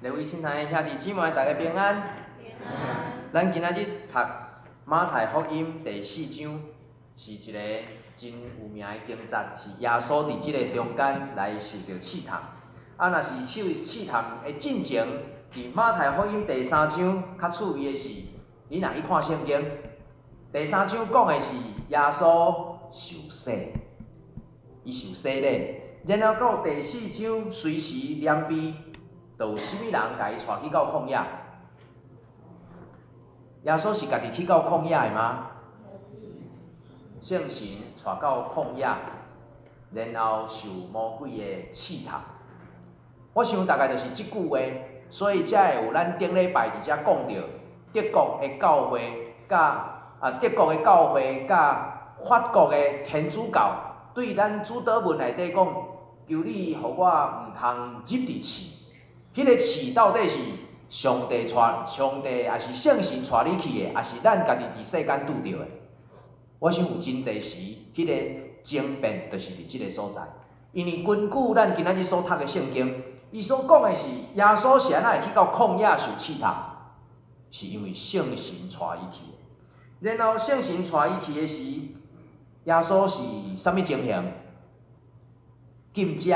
各位親愛的兄弟姊妹，大家平安。咱今仔日讀馬太福音第四章，是一个真有名的經節，是耶穌佇這个中間來受著試探。啊，若是受試探的進前，佇馬太福音第三章較趣味的是，你若去看聖經，第三章講的是耶穌受洗，伊受洗禮，然後到第四章隨時連備。就有啥物人共伊帶去到曠野？耶穌是家己去到曠野的嗎？聖神帶到曠野，然後受魔鬼的試探。我想大概就是這句話，所以才會有咱頂禮拜佇遮講著德國的教會佮啊德國的教會佮法國的天主教，對咱主禱文內底講，求你予我毋通入佇試。彼个試到底是上帝帶，上帝抑是聖神帶你去的，抑是咱家己佇世間拄著的？我想有真濟時，彼个爭辯就是佇這个所在。因為根據咱今仔日所讀的聖經，伊所講的是耶穌是按怎會去到曠野受試探，是因為聖神帶伊去的。然後聖神帶伊去的時，耶穌是啥物情形？禁食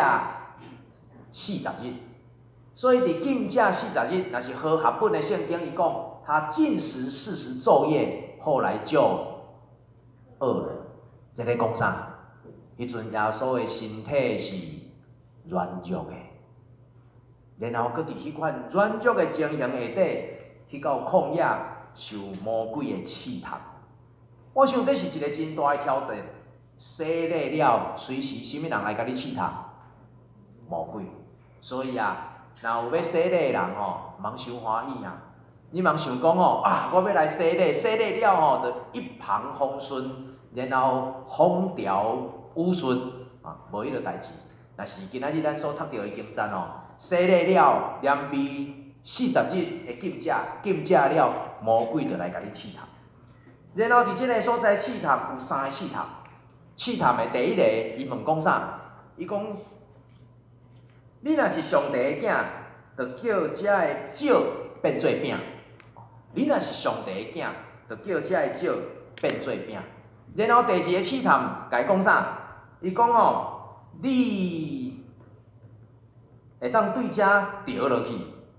四十日。所以佇禁食四十日，若是和合本的聖經，伊講他禁食四十晝夜，後來就餓了。這咧講啥？彼陣耶穌的身體是軟弱的，然後閣佇彼款軟弱的情形下底，去到曠野受魔鬼的試探。我想這是一个真大的挑戰。洗禮了，隨時啥物人來共你試探？魔鬼。所以啊，若有欲洗禮的人吼，毋通傷歡喜啊！你毋通想講吼，啊，我欲來洗禮，洗禮了吼，就一帆風順，然後風調雨順，啊，無彼个代誌。若是今仔日咱所讀著的經節吼，洗禮了，連備四十日的禁食，禁食了，魔鬼就來共你試探。然後佇這个所在試探有三个試探，試探的第一个，伊問講啥？伊講，你若是上帝的囝，就叫遮个石變做餅。你若是上帝的囝，就叫遮个石變做餅。然後第二个試探，共伊講啥？伊講吼，你會當對遮趒落去，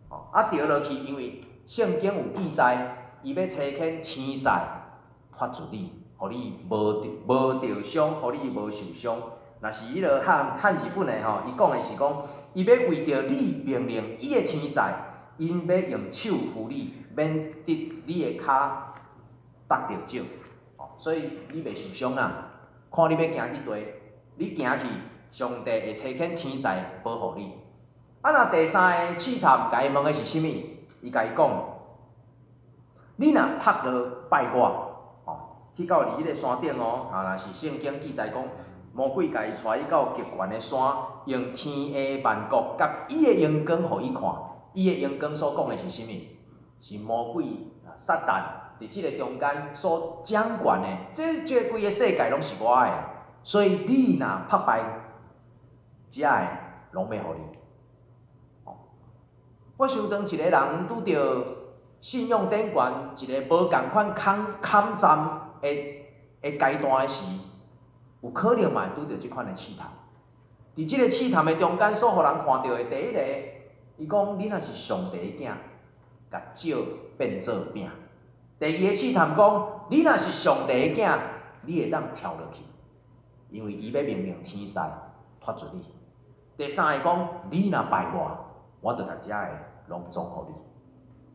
啊趒落去，因為聖經有記載，伊欲差遣天使托住你，予你無無著傷，予你無受傷。若是彼个漢漢字本的吼，伊講的是講，伊欲為著你命令伊的天使，𪜶欲用手扶你，免得你的跤觸著石。所以你袂受傷啊。看你欲行去佗，你行去，上帝會差遣天使保護你。啊，若第三个試探，共伊問的是啥物？伊共伊講，你若拍落拜我，吼，去到佇彼个山頂哦，啊，若是聖經記載講，魔鬼共伊帶去到極懸的山，用天下萬國佮伊的榮光予伊看。伊的榮光所講的是啥物？是魔鬼撒旦佇這个中間所掌權的，這這規个世界攏是我的。所以你若拍拜，遮个攏欲予你。我想當一个人拄著信仰頂懸一个無仝款坎坎站的的階段的時，有可能嘛會拄著這款的試探。佇這个試探的中間，所予人看著的第一个，伊講你若是上帝的囝，共石變做餅。第二个試探講，你若是上帝的囝，你會當跳落去，因為伊欲命令天使托住你。第三个講，你若拜我，我就共遮个攏總予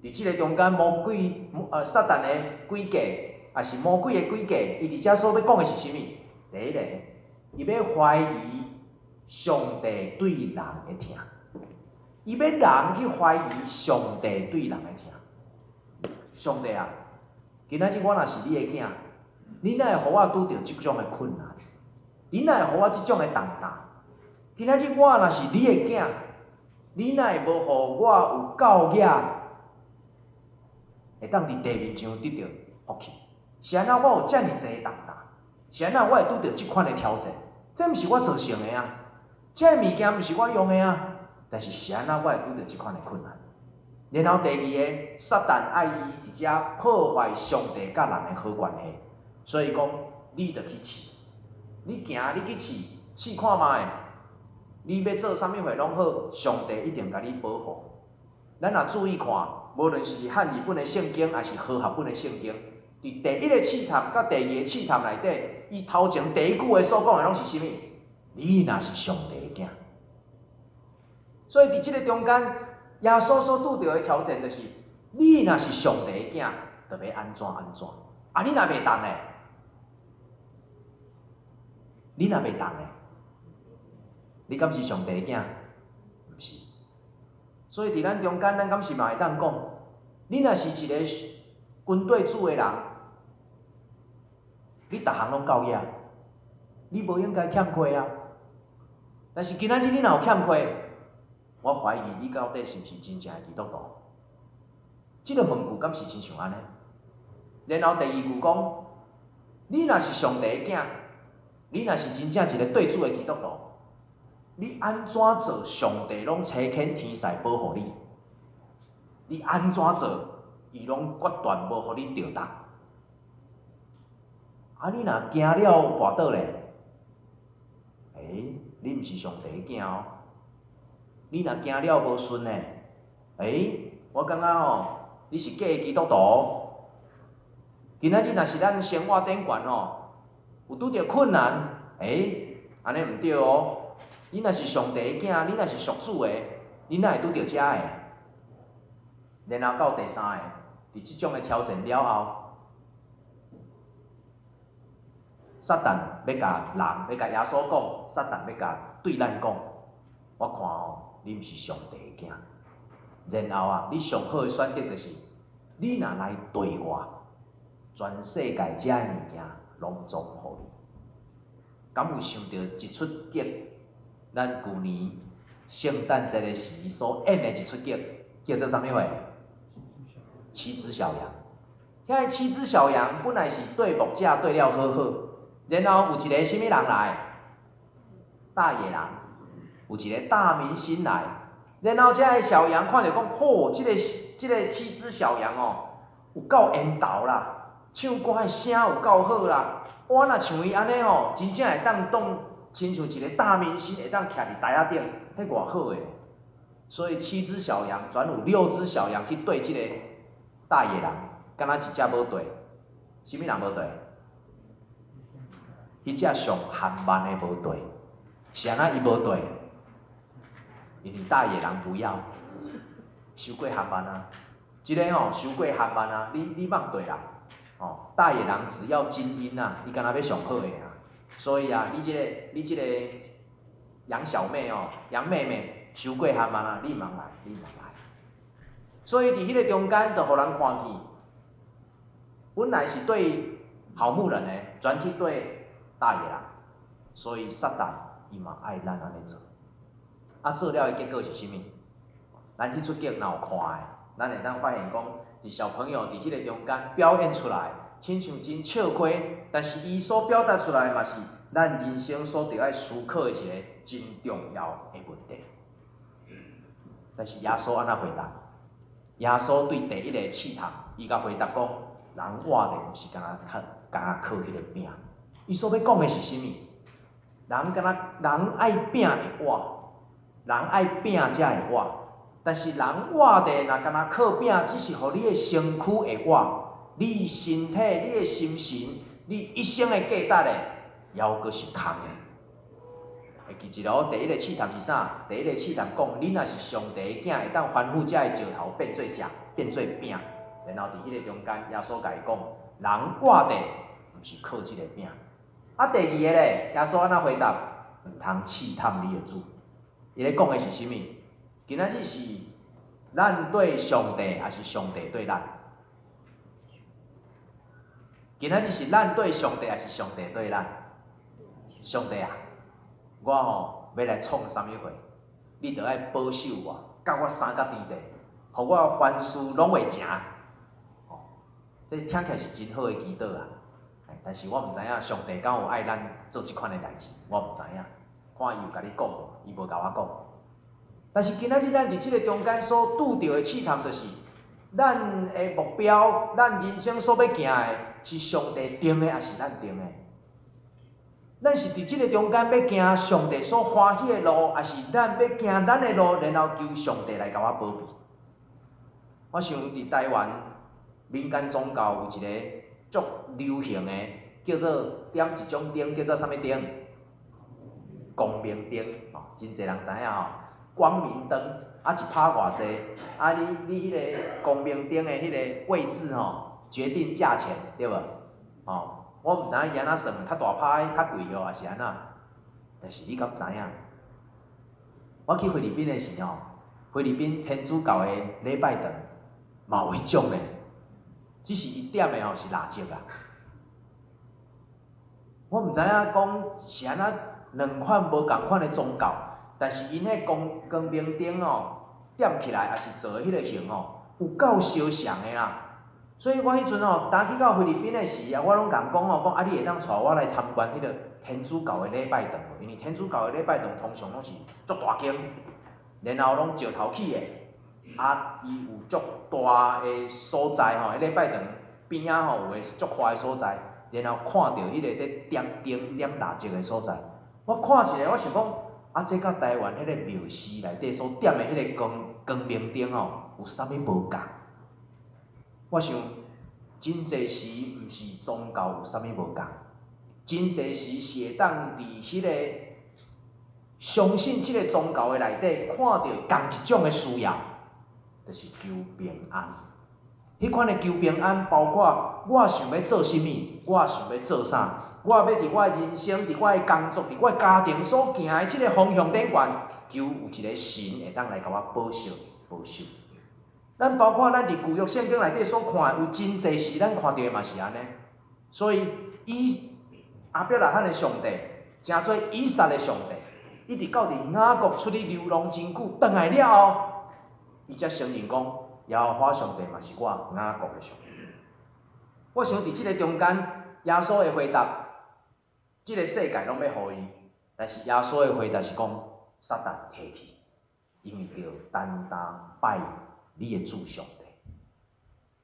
你。佇這个中間，魔鬼撒旦的詭計，抑是魔鬼的詭計，伊佇遮所欲講的是啥物？第一个，伊欲懷疑上帝對人的疼，伊欲人去懷疑上帝對人的疼。上帝啊，今仔日我若是你的囝，你哪會予我拄著這種的困難？你哪會予我這種的重擔？今仔日我若是你的囝，你哪會無予我有夠額，會當佇地面上得著福氣？是按怎我有遮爾濟的重擔？是按怎我會拄著這款的挑戰？這毋是我造成的啊！這个物件毋是我用的啊！但是是按怎我會拄著這款的困難？然後第二个，撒旦愛伊佇遮破壞上帝佮人的好關係，所以講你著去試，你行你去試試看覓，你欲做啥物貨攏好，上帝一定共你保護。咱若注意看，無論是漢譯本的聖經，抑是和合本的聖經，佇第一个試探佮第二个試探內底，伊頭前第一句話所講的攏是啥物？你若是上帝的囝。所以佇這个中間，耶穌所拄著的挑戰就是：你若是上帝的囝，就欲按怎按怎？啊，你若袂當咧？你若袂當咧？你敢是上帝的囝？毋是。所以佇咱中間，咱敢是嘛會當講，你若是一個軍隊主的人，你逐項攏夠額，你無應該欠缺啊。但是今仔日你若有欠缺，我懷疑你到底是毋是真正的基督徒？這个問句敢是親像按呢？然後第二句講，你若是上帝的囝，你若是真正一个對主的基督徒，你按怎做，上帝攏差遣天使保護你。你按怎做，伊攏決斷無予你著重。啊，你若驚了跋倒咧，欸，你毋是上帝的囝哦。你若行了無順咧，欸，我感覺吼，你是假的基督徒。今仔日若是咱生活頂懸吼，有拄著困難，欸，按呢毋對哦。你若是上帝的囝，你若是屬主的，你哪會拄著遮个？然後到第三个，佇這種的挑戰了後，撒旦欲共人，欲共耶穌講，撒旦欲共對咱講，我看哦，你毋是上帝的囝。然後啊，你上好的選擇就是，你若來綴我，全世界遮的物件攏總予你。敢有想著一齣劇？咱舊年聖誕節的時所演的一齣劇，叫做啥物貨？七隻小羊。遐个七隻小羊本來是對牧者對了好好，然後有一个啥物人來？大野狼。有一个大明星來，然後遮个小羊看著講，吼，這个七隻小羊哦，有夠緣投啦，唱歌的聲有夠好啦。我若像伊按呢吼，真正會當當親像一个大明星，會當徛佇台仔頂，彼偌好个。所以七隻小羊轉有六隻小羊去對這个大野狼，敢若一隻無綴，啥物人無綴？彼隻上含慢的無綴，是按怎伊無綴？因為大野狼不要，傷過含慢啊！這个吼傷過含慢啊！你莫綴啦！哦，大野狼只要精英啊，伊敢若欲上好的啊！所以啊，你這个楊小妹哦，楊妹妹，傷過含慢啊！你毋通來，你毋通來。所以佇彼个中間，就予人看見，本來是對好牧人的，轉去對大野狼。所以撒旦伊嘛愛咱按呢做。啊，做了的結果是啥物？咱彼齣劇若有看的，咱會當發現講，佇小朋友佇彼个中間表演出來，親像真笑虧，但是伊所表達出來嘛是咱人生所著愛思考的一个真重要的問題。但是耶穌按怎回答？耶穌對第一个試探，伊共回答講：人活著毋是干焦靠，干焦靠彼个餅。伊所欲講的是啥物？人敢若人愛餅會活。人愛餅才會活，但是人活著若干焦靠餅，只是予你的身軀會活，你身體、你的心神、你一生的價值咧，猶閣是空的。會記一囉，第一个試探是啥？第一个試探講，你若是上帝的囝，會當吩咐這个石頭變做食，變做餅。然後佇彼个中間，耶穌共伊講，人活著毋是靠這个餅。啊，第二个咧，耶穌按怎回答？毋通試探你的主。伊咧講的是啥物？今仔日是咱對上帝，抑是上帝對咱？今仔日是咱對上帝，抑是上帝對咱？上帝啊，我吼欲來創啥物貨？你著愛保守我，佮我三角天地，予我凡事攏會成。哦，這聽起來是真好的祈禱啊！但是我毋知影上帝敢有愛咱做這款的代誌，我毋知影。看伊有共你講無？伊無共我講。但是今仔日咱佇這个中間所拄著的試探，就是咱的目標，咱人生所欲行的，是上帝定的，抑是咱定的？咱是佇這个中間欲行上帝所歡喜的路，抑是咱欲行咱的路，然後求上帝來共我保庇？我想佇台灣民間宗教有一个足流行的，叫做點一種燈，叫做啥物燈？光明燈，吼，真濟人知影吼。光明燈，啊一拍偌濟，啊你彼个光明燈的彼个位置吼，決定價錢，對無？吼，我毋知影伊按怎算，較大拍較貴哦，抑是按怎？但是你敢知影？我去菲律賓的時吼，菲律賓天主教的禮拜堂嘛有彼種的，只是伊點的吼是蠟燭啊。我毋知影講是按怎兩款無仝款的宗教，但是𪜶彼光光明燈吼點起來，抑是做的彼个形吼，有夠相像的啦。所以我彼陣吼，當去到菲律賓的時啊，我攏共講吼，講啊，你會當帶我來參觀彼個天主教的禮拜堂無？因為天主教的禮拜堂通常攏是足大間，然後攏石頭起的，啊，伊有足大的所在吼，彼禮拜堂邊仔吼有的是足寬的所在，然後看著彼个佇點燈、點蠟燭的所在，我看一下，我想講，啊，這佮台灣彼個廟寺內底所點的彼個光光明燈吼，有啥物無仝？我想，真濟時毋是宗教有啥物無仝，真濟時是會當佇彼个相信這个宗教的內底，看著仝一種的需要，就是求平安。彼款的求平安，包括我想欲做啥物，我想欲做啥，我欲佇我的人生、佇我的工作、佇我的家庭所行的這个方向頂懸，求有一个神會當來共我保守、保守。咱包括咱佇舊約聖經內底所看的，有真濟時咱看著的嘛是按呢。所以，以亞伯拉罕的上帝，成做以撒的上帝，一直到佇雅各出去流浪真久，轉來了後，伊才承認講，耶和華上帝嘛是我雅各的上帝。我想佇這个中間，耶穌的回答，這个世界攏欲予伊，但是耶穌的回答是講，撒旦退去，因為著單單拜你的主上帝，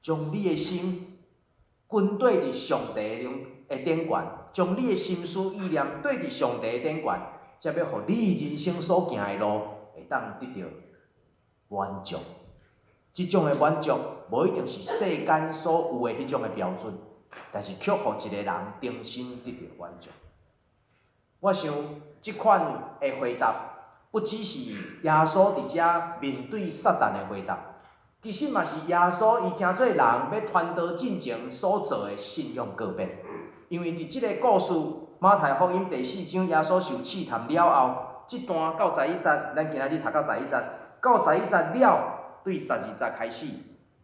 將你的心均對佇上帝的頂懸，將你的心思意念對佇上帝的頂懸，才欲予你人生所行的路會當得著滿足。這種的滿足，無一定是世間所有的彼種的標準，但是卻予一個人重新得著滿足。我想，這款的回答，不只是耶穌佇遮面對撒旦的回答，其實嘛是耶穌伊成做人欲傳道進前所做的信仰告白。因為佇這个故事，馬太福音第四章耶穌受試探了後，這段到十一節，咱今仔日讀到十一節，到十一節了，對十二節開始，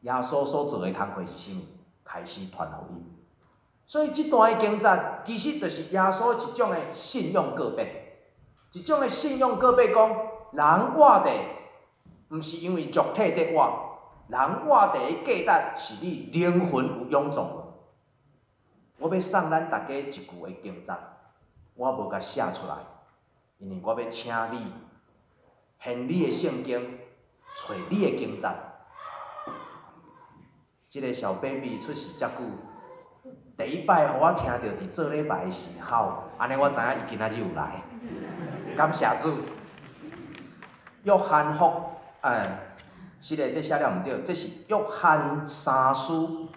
耶穌所做的工課是啥物？開始傳福音。所以這段的經節，其實就是耶穌一種的信仰告白，一種的信仰告白講，人活著，毋是因為肉體佇活，人活著的價值是你靈魂有勇壯。我欲送咱大家一句的經節，我無共寫出來，因為我欲請你掀你的聖經，揣你的經節。這个小 baby 出世遮久，第一擺予我聽著佇做禮拜的時候，按呢我知影伊今仔日有來，感謝主。約翰福，哎，是的，這寫了毋對，這是約翰三書，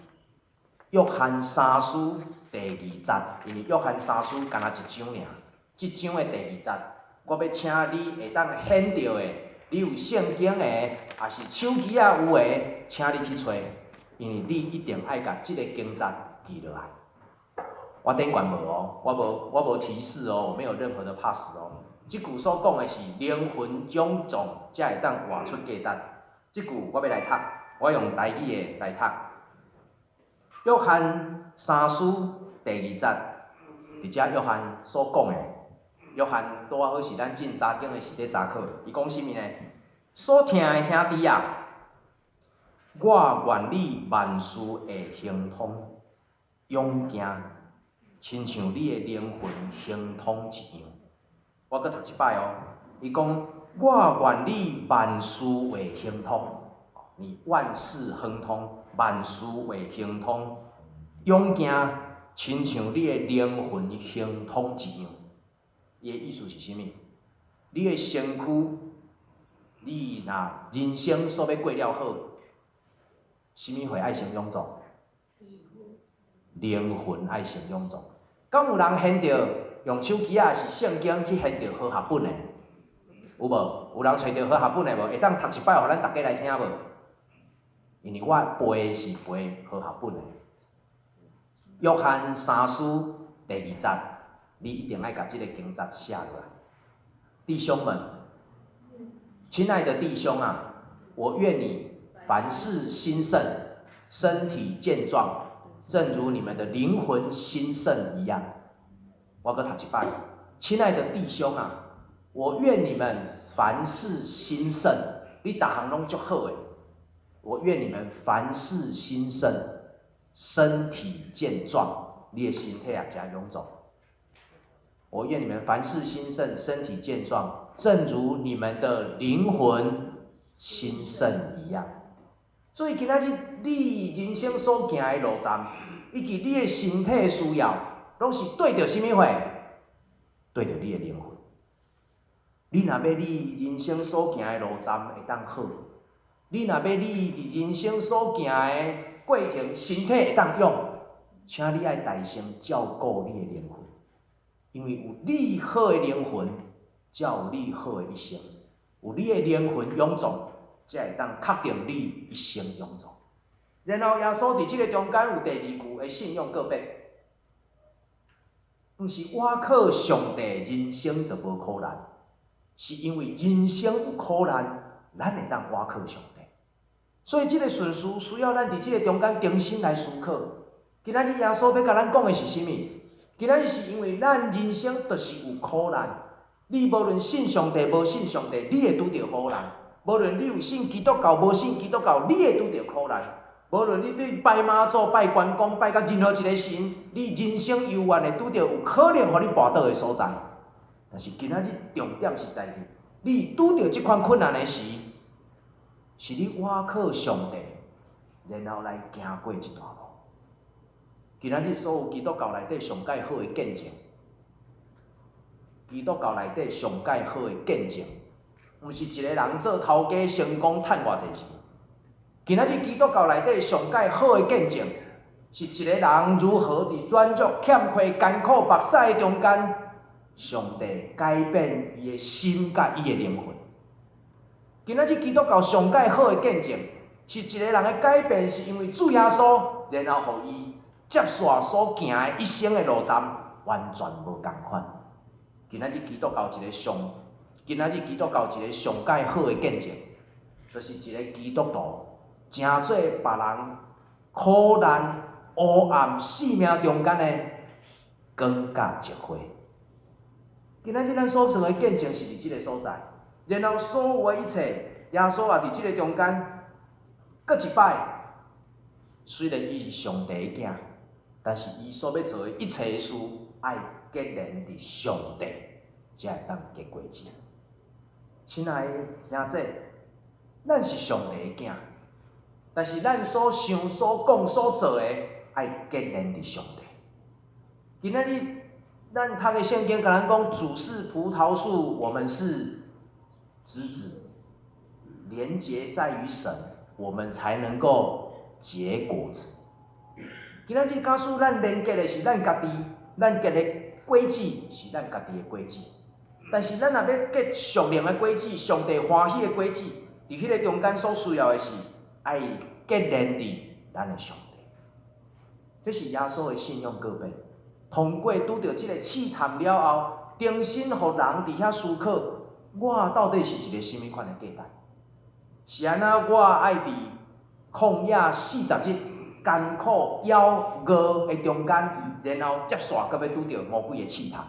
約翰三書第二節，因為約翰三書干焦一章爾，這章的第二節，我欲請你會當掀著的，你有聖經的，抑是手機仔有的，請你去揣，因為你一定愛共這个經節記落來。我頂懸無哦，我無提示哦，我沒有任何的 pass 哦。這句所講的是靈魂勇壯，才會當活出價值。這句我欲來讀，我用台語的來讀。約翰三書第二節，佇遮約翰所講的，約翰拄仔好是咱進查經的時佇查考，伊講啥物呢？所疼的兄弟啊，我願你萬事會亨通，勇健，親像你的靈魂亨通一樣。我閣讀一擺哦，伊講我願你萬事會亨通，你萬事亨通，萬事會亨通，勇行，親像你的靈魂亨通一樣。伊的意思是啥物？你的身軀，你若人生所欲過了好，啥物會愛先勇壯？靈魂愛先勇壯。敢有人掀著用手機仔抑是聖經去掀著和合本的？有無？有人揣著和合本的無？會當讀一擺，予咱逐家來聽無？因為我背是背和合本的。約翰三書第二節，你一定愛共這个經節寫落來。弟兄們，親愛的弟兄啊，我願你凡事興盛，身體健壯，正如你們的靈魂興盛一樣。我閣讀一擺，親愛的弟兄啊，我願你們凡事興盛，你逐項攏足好的。我願你們凡事興盛，身體健壯，你的身體也誠勇壯。我願你們凡事興盛，身體健壯，正如你們的靈魂興盛一樣。所以今仔日你人生所行的路站，以及你的身體需要，攏是對著啥物貨？對著你的靈魂。你若欲你人生所行的路站會當好，你若欲你佇人生所行的過程，身體會當勇，請你愛代先照顧你的靈魂，因為有你好的靈魂，才有你好的一生；有你的靈魂勇壯，才會當確定你一生勇壯。然後耶穌佇這个中間有第二句的信仰告白，毋是倚靠上帝，人生就無苦難，是因為人生有苦難，咱會當倚靠上帝。所以這个順序需要咱佇這个中間重新來思考。今仔日耶穌欲共咱講的是啥物？今仔日是因為咱人生就是有苦難，你無論信上帝無信上帝，你會拄著苦難；無論你有信基督教無信基督教，你會拄著苦難。無論你對拜媽祖、拜關公、拜佮任何一个神，你人生猶原會拄著有可能予你跋倒的所在。但是今仔日重點是在於，你拄著這款困難的時，是你倚靠上帝，然後來行過這段路。今仔日所有基督教內底上蓋好的見證，基督教內底上蓋好的見證，毋是一个人做頭家成功趁偌濟錢。今仔日基督教內底上蓋好的見證，是一个人如何佇軟弱、欠缺、艱苦、目屎的中間，上帝改變伊的心佮伊的靈魂。今仔日基督教上蓋好的見證，是一个人的改變，是因為主耶穌，然後予伊接續所行的一生的路站，完全無仝款。今仔日基督教一个上蓋好的見證，就是一个基督徒，成做別人苦難、黑暗、生命中間的光佮石花。今仔日咱所做的見證是佇這个所在，然後所有的一切，耶穌也佇這个中間，閣一擺。雖然伊是上帝的囝，但是伊所欲做的一切事，愛結連佇上帝，才會當結果子。親愛的兄弟，咱是上帝的囝，但是咱所想、所講、所做的，愛結連佇上帝。今仔日咱讀的聖經共咱講，主是葡萄樹，我們是枝子，連結在於神，我們才能夠結果子。今仔日假使咱連結的是咱家己，咱結的果子是咱家己的果子。但是咱若欲結屬靈的果子，上帝歡喜的果子，佇彼个中間所需要的是愛結連佇咱的上帝。這是耶穌的信仰告白。通過拄著這个試探了後，重新予人佇遐思考，我到底是一个啥物款的價值？是按怎我愛佇曠野四十日艱苦枵餓的中間，然後接續閣欲拄著魔鬼的試探？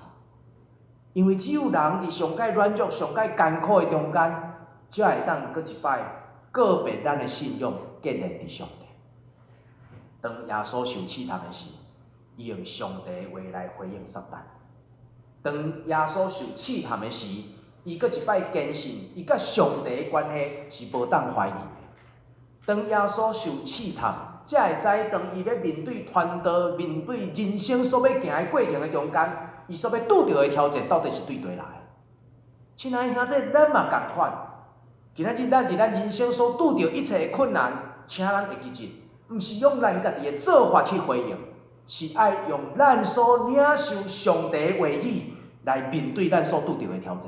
因為只有人佇上蓋軟弱、上蓋艱苦的中間，才會當閣一擺告別咱的信仰，結連佇上帝。當耶穌受試探的時，伊用上帝的話來回應撒旦。當耶穌受試探的時，伊閣一擺堅信，伊佮上帝的關係是無當懷疑的。當耶穌受試探，才會知當伊欲面對傳道、面對人生所欲行的過程的中間，伊所欲拄著的挑戰到底是對佗來。親愛的兄弟，咱嘛仝款。今仔日咱佇咱人生所拄著一切的困難，請咱會記得，毋是用咱家己的做法去回應，是愛用咱所領受上帝的話語來面對咱所拄著的挑戰。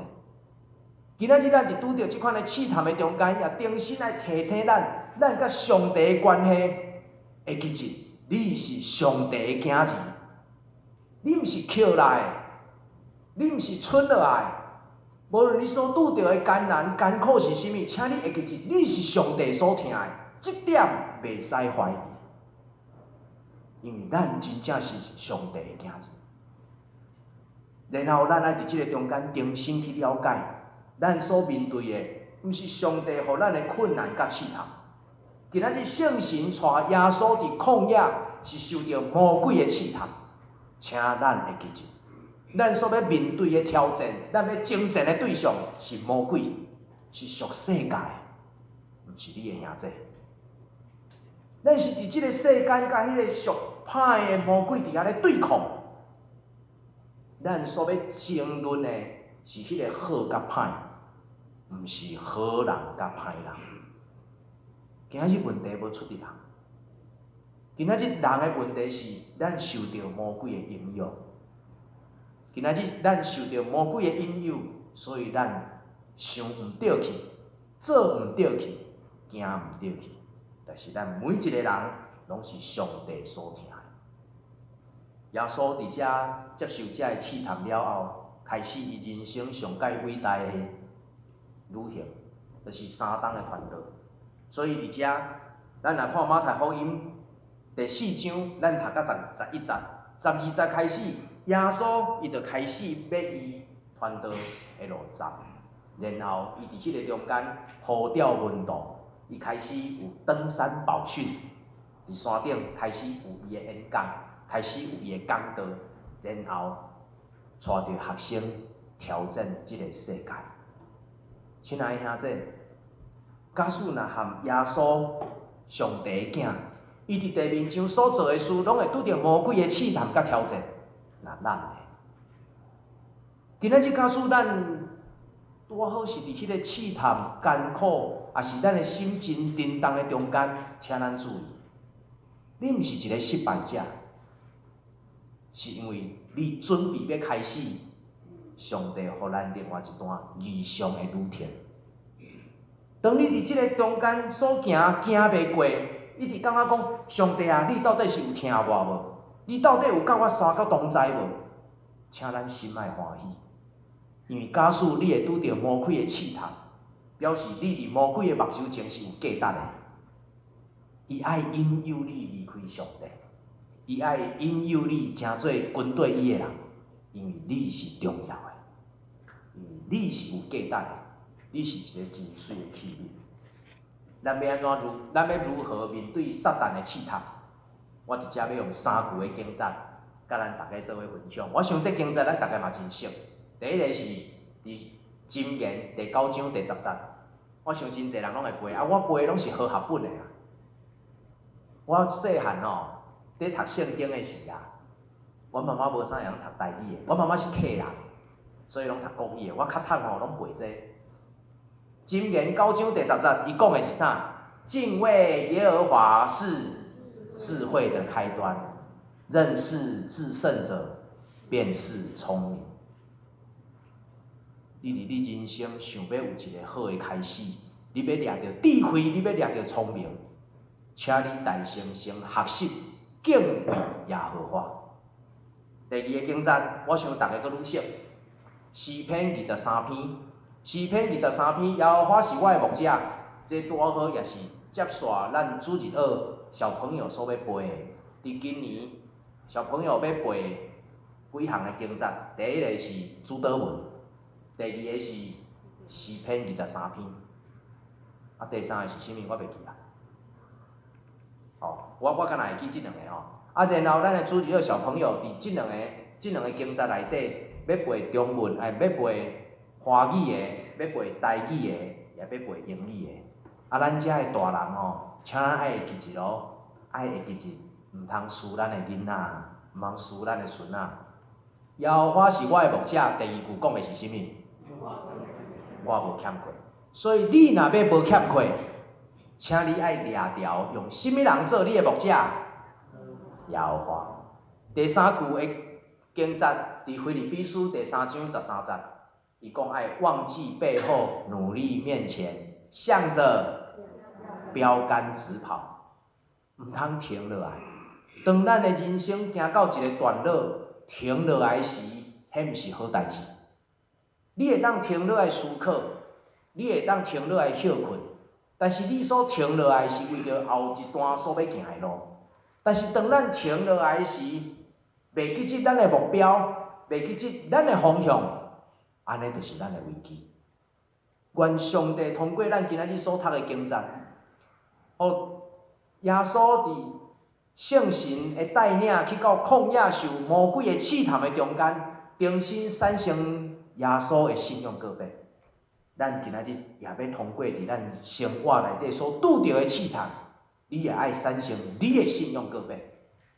今仔日咱佇拄著這款的試探的中間，也重新來提醒咱，咱佮上帝的關係會記得，你是上帝的囝兒，你毋是抾來的，你毋是蠢落來的。無論你所拄著的艱難艱苦是啥物，請你會記得，你是上帝所疼的，這點袂使懷疑，因為咱真正是上帝的囝兒。然後咱愛佇這個中間重新去了解，咱所面對的，毋是上帝予咱的困難佮試探。今仔日聖神帶耶穌佇曠野是受著魔鬼的試探，請咱會記得，咱所欲面對的挑戰，咱欲爭戰的對象是魔鬼，是屬世界的，毋是你的兄弟。咱是佇這個世間佮彼個屬歹的魔鬼佇遐咧對抗。咱所欲爭論的是彼個好佮歹，毋是好人佮歹人。今仔日問題無出佇人，今仔日人的問題是咱受著魔鬼的影響。今仔日咱受著魔鬼的引誘，所以咱想毋對去，做毋對去，行毋對去。但是咱每一個人攏是上帝所疼的。耶穌佇遮接受遮个試探了後，開始伊人生上蓋偉大的旅行，就是三冬的傳道。所以佇遮，咱若看馬太福音第四章，咱讀到11節、12節開始，耶穌伊就開始欲伊傳道的路站，然後伊佇彼个中間呼召門徒，伊開始有登山寶訓，佇山頂開始有伊的演講，開始有伊的講道，然後帶著學生挑戰這个世界。親愛的兄弟，假使若和耶穌上帝的囝，伊佇地面上所做的事，攏會拄著魔鬼的試探佮挑戰。那咱呢？今仔日假使咱拄好是佇彼个試探艱苦，抑是咱的心真震動的中間，請咱注意，你毋是一个失敗者，是因為你準備欲開始，上帝予咱另外一段異常的旅程。當你佇這个中間所行行袂過，一直感覺講上帝啊，你到底是有聽我無？你到底有佮我三角同在無？請咱心愛歡喜，因為假使你會拄著魔鬼的試探，表示你佇魔鬼的目睭前是有價值的。伊愛引誘你離開上帝，伊愛引誘你成做軍隊伊的人，因為你是重要的，因為你是有價值的，你是一個真媠的器皿。咱欲如何面對撒旦的試探？我佇遮欲用三句的經節，佮咱逐家做伙分享。我想這經節咱逐家嘛真熟。第一个是佇箴言第九章第十節，我想真濟人攏會背啊，我背攏是和合本的啊。我細漢吼，佇讀聖經的時啊，阮媽媽無啥會曉讀台語的，阮媽媽是客人，所以攏讀國語的。我較讀吼攏背這個。箴言九章第十節，伊講的是啥？敬畏耶和華是智慧的開端，認識至聖者便是聰明。你佇你人生想欲有一个好的開始，你欲掠著智慧，你欲掠著聰明，請你代先先學習敬畏耶和華。第二个經節，我想逐家閣愈熟，詩篇二十三篇，詩篇二十三篇，耶和華是我的牧者，這拄好也是接續咱主日學小朋友所欲背的。佇今年小朋友欲背幾項的經節，第一个是主禱文，第二个是詩篇二十三篇，啊，第三个是啥物？我袂記啊。哦，我敢若會記這兩个吼。啊，然後咱的主日學小朋友佇這兩个經節內底，欲背中文，欲背華華語的欲背台語的，也欲背英語的。啊，咱遮的大人吼，請咱愛會記一囉，愛會記一，毋通輸咱的囡仔，毋通輸咱的孫仔。耶和華是我的牧者，第二句講的是啥物？我無欠缺。所以你若欲無欠缺，請你愛掠牢，用啥物人做你的牧者？耶和華。第三句的經節，佇腓立比書第三章十三節，伊講愛忘記背後，努力面前，向著標竿直跑，毋通停落來。當咱的人生行到一个段落，停落來時，彼毋是好代誌。你會當停落來思考，你會當停落來歇睏，但是你所停落來是為著後一段所欲行的路。但是當咱停落來時，袂記得咱的目標，袂記得咱的方向，按呢就是咱的危機。願上帝通過咱今仔日所讀的經節，予耶穌佇聖神的帶領去到曠野受魔鬼的試探的中間，重新產生耶穌的信仰告白。咱今仔日也欲通過佇咱生活內底所拄著的試探，你也愛產生你的信仰告白，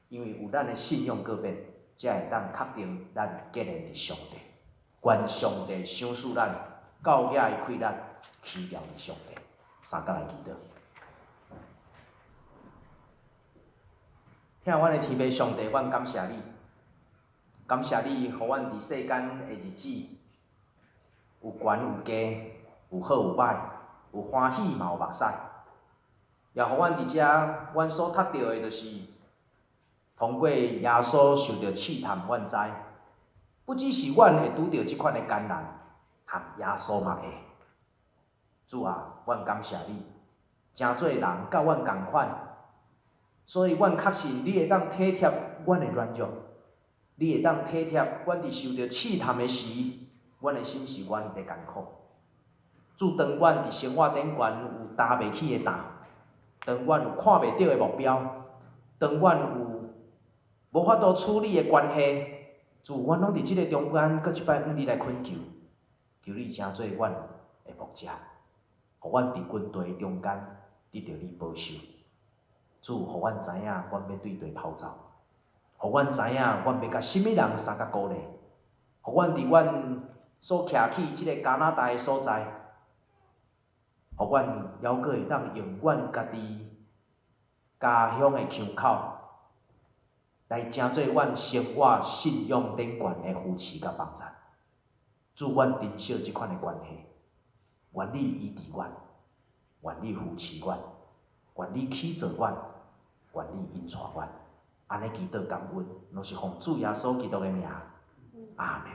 因為有咱的信仰告白，才會當確定咱結連佇上帝。願上帝賞賜咱教囝的氣力，起牢佇上帝。三角來祈禱。疼阮的天父上帝，阮感謝你，感謝你，予阮佇世間的日子有懸有低，有好有歹，有歡喜嘛有目屎。也予阮佇遮，阮所讀著的，就是通過耶穌受著試探，阮知，不只是阮會拄著這款的艱難，含耶穌嘛會。主啊，阮感謝你，誠濟人佮阮仝款，所以阮確信你會當體貼阮的軟弱，你會當體貼阮佇受著試探的時，阮的心是願意的艱苦。主，當阮佇生活頂懸有擔袂起的擔，當阮有看袂著的目標，當阮有無法度處理的關係，主，阮攏佇這个中間，閣一擺向你來懇求，求你成做阮的牧者，予阮佇軍隊中間得著你保守。主，予阮知影，阮欲對佗跑走，予阮知影，阮欲佮啥物人相佮鼓勵，予阮佇阮所徛起這个加拿大的所在，予阮猶閣會當用阮家己家鄉的腔口，來成做阮生活信仰頂懸的扶持佮幫助。主，阮珍惜這款的關係，願你醫治阮，願你扶持阮，願你起造阮，願你引帶阮。按呢祈禱感恩，攏是奉主耶穌基督的名。阿們。